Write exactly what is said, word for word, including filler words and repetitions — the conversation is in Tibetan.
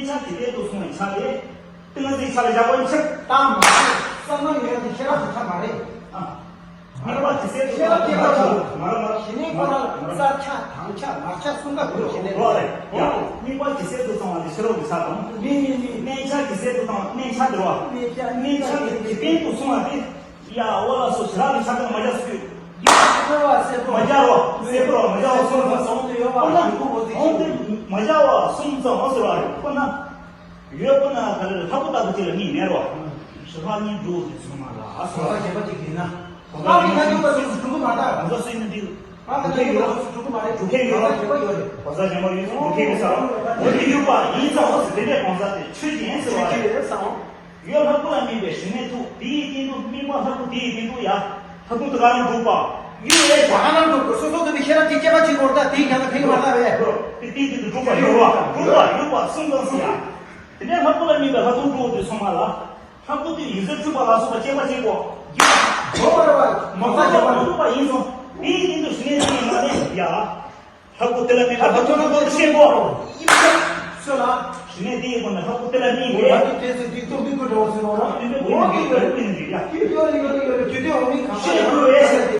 ཆ་དེ་དེ་དུ་སོང་བའི་ཆ་དེ། ཏིང་ངེ་འཛིན་ཆ་ལ་བཞག་པ་ཡིན་ཕྱིར། ད་མ་རེད། བསམ་བློ་ཡོད་ཡག་དེ་ཤེས་རབ་ཀྱི་ཆ་མ་རེད། ཨ། དམིགས་པ་ཇི་སྲིད་དུ་ཤེས་རབ་ཀྱི་ཆ་མ་རེད། མ་རེད་མ་རེད། ཞི་གནས་ཁོ་ན་རྩ་ཆ་དྭངས་ཆ་མར་ཆ་གསུམ་ཀ་དགོས་ཞི་གནས་རོ་རེད། ཡ། དམིགས་པ་ཇི་སྲིད་དུ་བཏང་བ་དེ་ཤེས་རབ་ཀྱི་ཆ་དང་། མིན་མིན་མིན། གནས་ཆ་ཇི་སྲིད་དུ་བཏང་གནས་ཆ་དེ་རོ། གནས་ཆ་གནས་ཆ་དེ་ཇི་སྲིད་དུ་སོང་བ་དེ། ཡ། འོ་ལགས་སོ། ཞི་རབ་ཀྱི་ཆ་དང་མ་བཞག་སུ། ཡ། ཁོ་བ་སེ་པོ། མ་བཞག་རོ། སེ་པོ་རོ། མ་བཞག་རོ། སོང་ཙང་སོང་དུ་ཡོད་པ། ཁོ་ན་ཁོ་བོ་དེ་ཁོ་ན་མ་བཞག་བ་སོང་ཙང་འོ་ཟེར་བ་རེད། ཁོ་ན། ཡོད་པ་ན་ག་རེ་ལྷ་སྐུ་ལྟ་བུ་ཅིག་ལ་གཉིས་མེད་རོ། ཞི་ཁ་གཉིས་འགྲོ་ཟེར་སོང་མ་ལ་ཨ་སོ། ཁ་ཞེ་པ་ཅིག་ཡིན་ན། ཁ་མི་ཁ་ཅུ་པ་ཟེར་སུ་གྲུ་གུ་མ་ལྟ། གོང་ས་སུ་ཡིན་ན་འགྲིག་གོང་ས་ཡོད་རོ། སུ་གྲུ་གུ་མ་རེད། གྲུ་ཁེ་ཡོད་རོ། ཞེ་པ་ཡོད་རེད། གོང་ས་ཞེ་པ་ཡོད། གྲུ་ཁེ་ཡོད་ས་རོ། འོ་དེ་ཡོད་པ་ཡིན་ཙང་འོ་ཟེར་དེ་འདྲའི་གོང་ས་དེ་ཆོས་ཅན་ཟེར་བ་རེད། ཆོས་ཅན་ཟེར་བ། ཡོད་ལྷ་སྐུ་ལ་དམིགས་པའི་ཞི་གནས་ཐུགས། དེའི་སྟེང་དུ་དམིགས་པ་ལྷ་སྐུ་དེའི་སྟེང་དུ་ཡ། ལྷ་སྐུ་དེ་ག་རང་འགྲུབ་པ། ཡུལ་ལས་ག་རང་འགྲུབ་པ། སོ་སོ་དེ་ནི་ཤེས་རབ་ཀྱི་སྐྱེ་བ་གཅིག་བོར་ད་དེའི་ཀྱང་ད་ཕན་གྱི་མ་ལྟ་བས། དེ་དེའི་སྟེང་དུ་འགྲུབ་པ་ཡོད་པ་འགྲུབ་པ་ཡོད་པ་གསུངས་ཙང་ཟེར་ཡ། དེ་ནས་ལྷ་སྐུ་ལ་དམིགས་པའི་ལྷ་སྐུ་འགྲུབ་དུས་སོང་མ་ལ། ལྷ་སྐུ་དེ་ཡུལ་ཟེར་འཁྲུལ་པ་ལ་སོགས་པ་སྐྱེ་བ་གཅིག་གོ། འགྲུབ་པ་རེད་བ། མ་འགྲུབ་པ་མ་འགྲུབ་པ་ཡིན་སོང་། དེའི་སྟེང་དུ་ཞི་གནས་དེ་ཡིན་མ་རེད་ཡ། ལྷ་སྐུ་དེ་ལ་དམིགས་པ་ལྷ་སྐུ་ལ་དམིགས་པ་ཤེས་གོ། ཡིན་ས། སོ་ལ། ཞི་གནས་དེ་ཡིན་དགོས་ན་ལྷ་སྐུ་དེ་ལ་དམིགས་འོ་ཡ་དེ་དེ་ཚོ་དེ་ཚོ་དམིགས་པ་འདྲ་བོ་ཟེར་བ་ར། དེ་འདྲ་འོ་དེ་ཡོད་རེད། དེ་འདྲ་ཡ། དེ་ཡོད་རེད་ཡོད་རེད་ཡོད་རེད། དེ་དེ་འོ་མི་གང་ཤེས་དགོས་རེད།